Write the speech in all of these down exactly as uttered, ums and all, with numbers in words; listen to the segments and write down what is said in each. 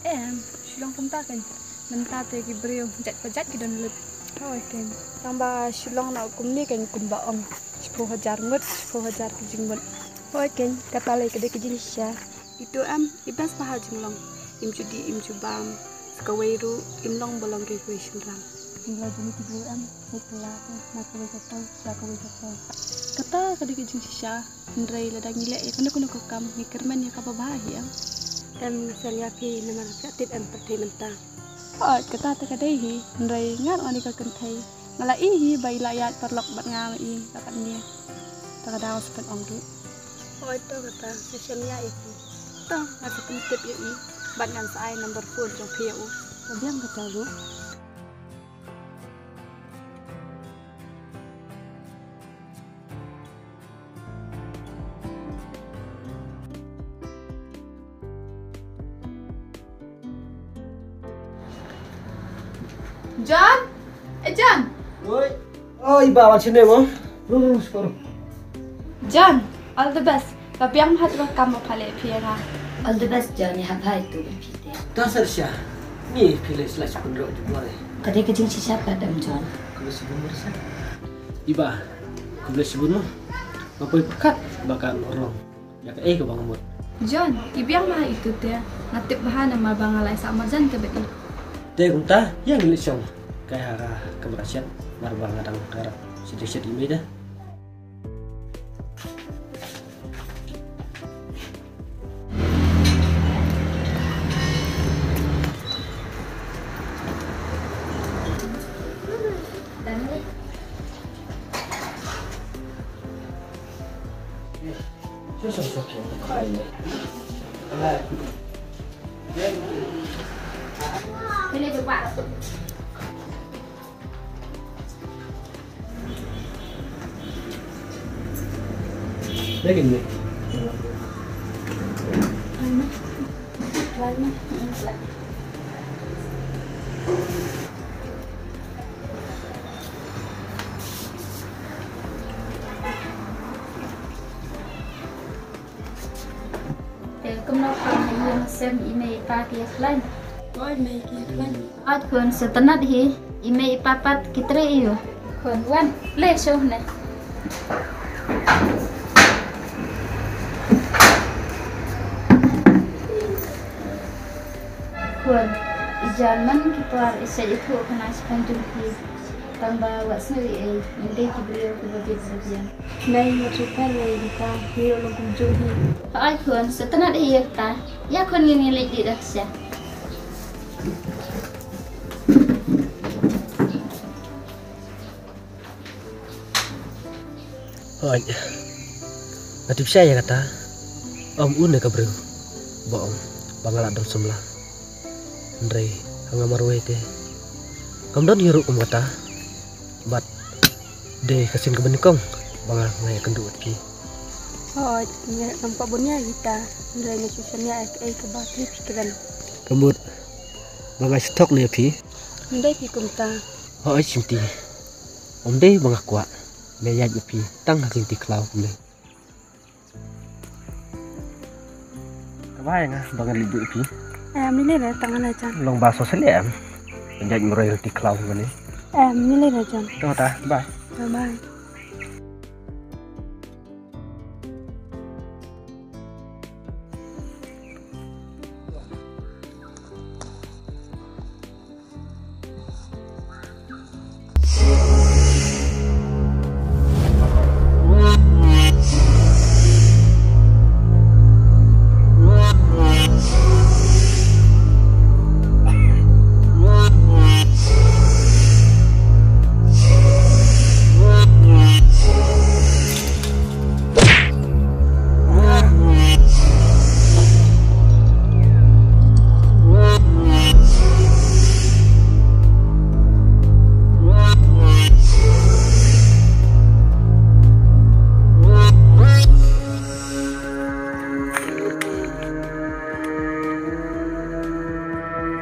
Em, shu long kumta kan. Mynta te ki briew jait pa jait ki don lut. Hooid kan. Tang ba shu long na kumne kan kumba ong. Shiphew hajar ngut, shiphew hajar ki jingmut. Hooid kan, kata lei ka dei ka jingshisha. Itu em, i best bha jinglong. Im ju dih, im ju bam. Sa kawei ruh, im long ba long kawei shynrang. Jingla jong ki briew em, ngi kylla ka, na kawei ka por, sha kawei ka por. Kata ka dei ka jingshisha, hynrei lada ngi leh ïa kano kano ka kam, ngi kyrmen ïa kaba bha hi em. Em, ngi sngewsih ïa phi namar phi tip em pyrthei mynta. Hooid, kata te ka dei hi, hynrei nga ruh nga dei ka kynthei. Nga la ïohi ba i la ïaid paralok bad nga ma i la pat nia. Ta ka daw sa pynong ruh. Hooid, to kata, nga sngewsih ïa phi. To, nga sa pyntip ïa i. Bad ngan sa ai number phone jong phi ïa u. Ka biang kata ruh. John? Eh, John? Oi. Oh, i Bah, wan shane mo. Ruh, ruh, ruh, ruh. John, all the best. Ka biang bha tu ka kam ba pha leh phi ïa nga. All the best, John. Ïa hap hai tu ba phi te. Ta Sarsha. Ni phi leh sla shi pynrok ju bore. Ka dei ka jingshisha pat em, John. Khublei shibun mo Sarsha. I Bah, khublei shibun mo. Nga poi pyrkhat ba ka long. Ïa kaei kaba nga mut. John, i biang bha itu te. Nga tip bha namar ba nga la ïasah marjan te bad i. Te kumta, ïa ngi leit shong. Kai ha ka kmra shet, namar ba nga dang ïarap shet shet i mei te. Te kumno pha ha ïing ha sem, i mei i pa ki ïakhlaiñ? Oi, mei ki ïakhlaiñ. Oi khun, sngewtynnat hi, i mei i pa pat ki trei aiu? Khun, wan, leit shuh ne. Khun, i John man ki por i sa ïathuh khana shaphang jong phi. Tang ba wat sngew ei ei, ngim dei ki briew kiba bit ba biang. Nai, wat shu pher ei kita, ngi ruh long kumjuh hi. Hooid khun, sngewtynnat ei ïa kata. Ïa khun, ngin ïa leit dih da ksha. Hooid. Nga tip shai ïa kata. Ym u ne ka briew ba ong ba nga la don samla. Hynrei ha nga marwei te ngam don ïa ruh kum kata. Bad dei ka sien kaba nyngkong ba nga, nga ïakynduh bad phi. Hooid, nga ngam pat bun ïa kita. Hynrei nga shu shaniah ïa kaei kaba phi phi kren. Ka mut ba nga shu thok ne ïa phi. Ym dei phi kumta. Hooid Shimti. Ym dei ba nga kwah. Nga ïaid ma phi tang ha ki lynti khlaw kumne. Ka bha ïa nga ba ngan leit buh ïa phi. Em, ym lei re, tang hangne John. Long ba sngewsih lei em. Ban ïaid marwei lynti khlaw kumne. Em, ym lei re John. To ta, bye. Bye bye.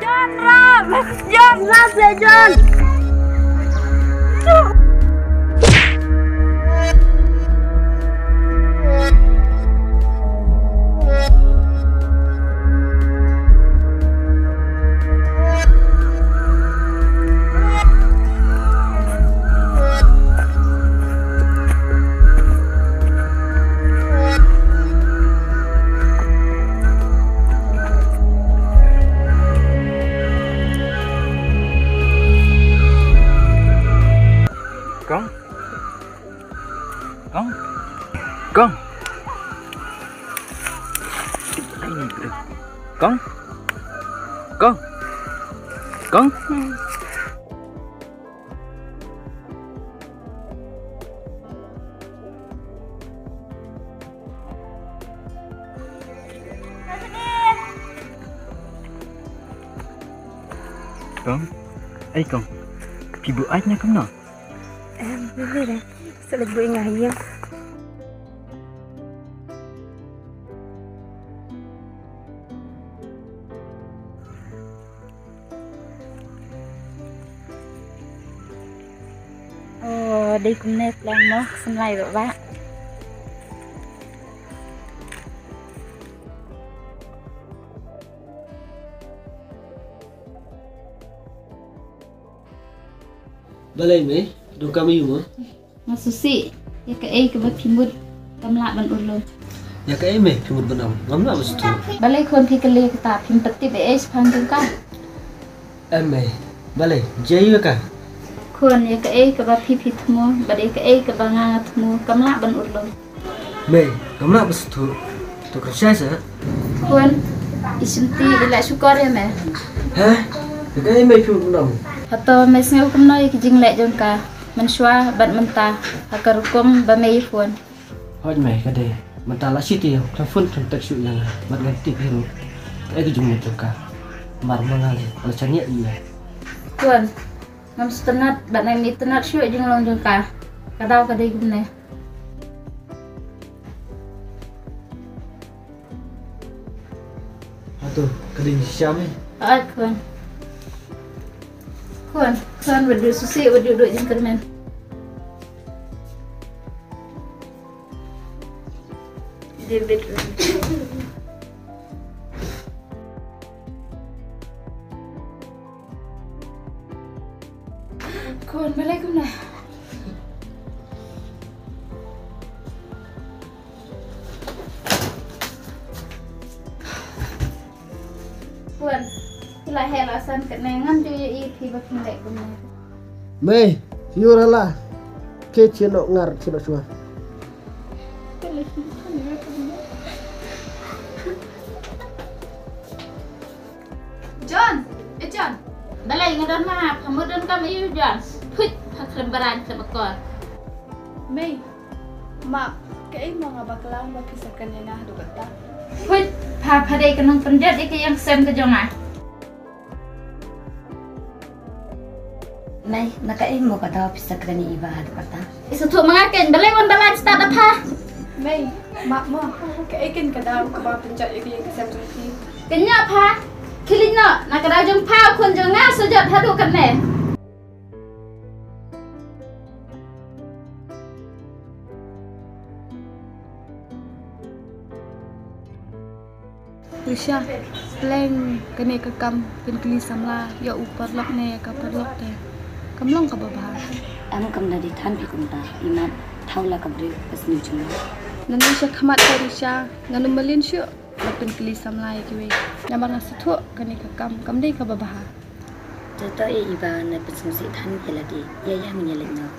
John, rah! John, rah seh, John! Kong. Kong. Kong. Kong. Kong. Kong. Kong, ei Kong, phi buaid na kumno? Em, bebe da. Sa leit buaid nga ha ïing. Oh, dei kumne plan mo, samlai ba ba. Balei mei, dong kam ïa u mo? Nga sngewsih ïa kaei kaba phi mut kam lah ban urlum. Ïa kaei mei phi mut ban ong? Ngam lah ban sngewthuh. Balei khun phi kylli kata, phim pat tip ei ei shaphang jong ka? Em mei, balei, jia ïa ka? Khun, ïa kaei kaba phi phi thmu bad ïa kaei kaba nga nga thmu kam lah ban urlum. Mei, ngam lah ban sngewthuh. To kren shai seh. Khun, i Shanti i leh shukor ïa me. Heh? Ïa kaei mei phi mut ban ong? Hato me sngew kumno ïa ki jingleh jong ka mynshuwa bad mynta ha ka rukom ba me ïa phone? Hooid mei, ka dei. Mynta la shi taïew khlem phone khlem text shuh ïa nga bad ngam tip hi ruh kaei ka jingmut jong ka. Mar ma nga lei nga la shaniah ïa. Khun, ngam sngewtynnat bad ngam itynnat shuh ïa jinglong jong ka. Ka daw ka dei kumne. Hato ka dei shisha mei? Hooid khun. Khun, khun, wat duh sngewsih, wat duh duh jingkyrmen. David. Khun, balei kumne? Khun, phi la heh la san katne, ngam ju ïohi phi ba phin leh kumne. Mei, phi ïoh la. Ke chino ngar chino shuwa. John, eh John. Balei nga don ma, pha mut don kam ïa u John. Phuit, pha khlem baran khlem akor. Mei, ma, kaei mo nga bakla ba phi sa kren ïa nga haduh katta. Phuit, pha, pha dei ka nongpynjot ïa ka ïing ka sem ka jong nga. Mei, na kaei mo ka daw phi sa kren ïa i Bah haduh katta? Sngewthuh ma nga kein, balei wan balan stad da pha? Mei, ma mo, kaei kein ka daw kaba pynjot ïa ka ïing ka sem jong phi? Kynnoh pha, khie leit noh, na ka daw jong pha u khun jong nga shu jot haduh katne. Risha, pleng kane ka kam pynkylli samla ïa u paralok ne ïa ka paralok te kam long kaba bha. Em, kam da dei than phi kumta, imat thaw la ka briew ka sniew jong nga. Nangne sha khmat ka Risha, ngan ym mlien shuh ban pynkylli samla ïa kiwei. Namar nga sngewthuh kane ka kam kam dei kaba bha. Te to ïa i Bah ne pynsngewsih than ïa lade, ïa ïa ngin ïa leit noh.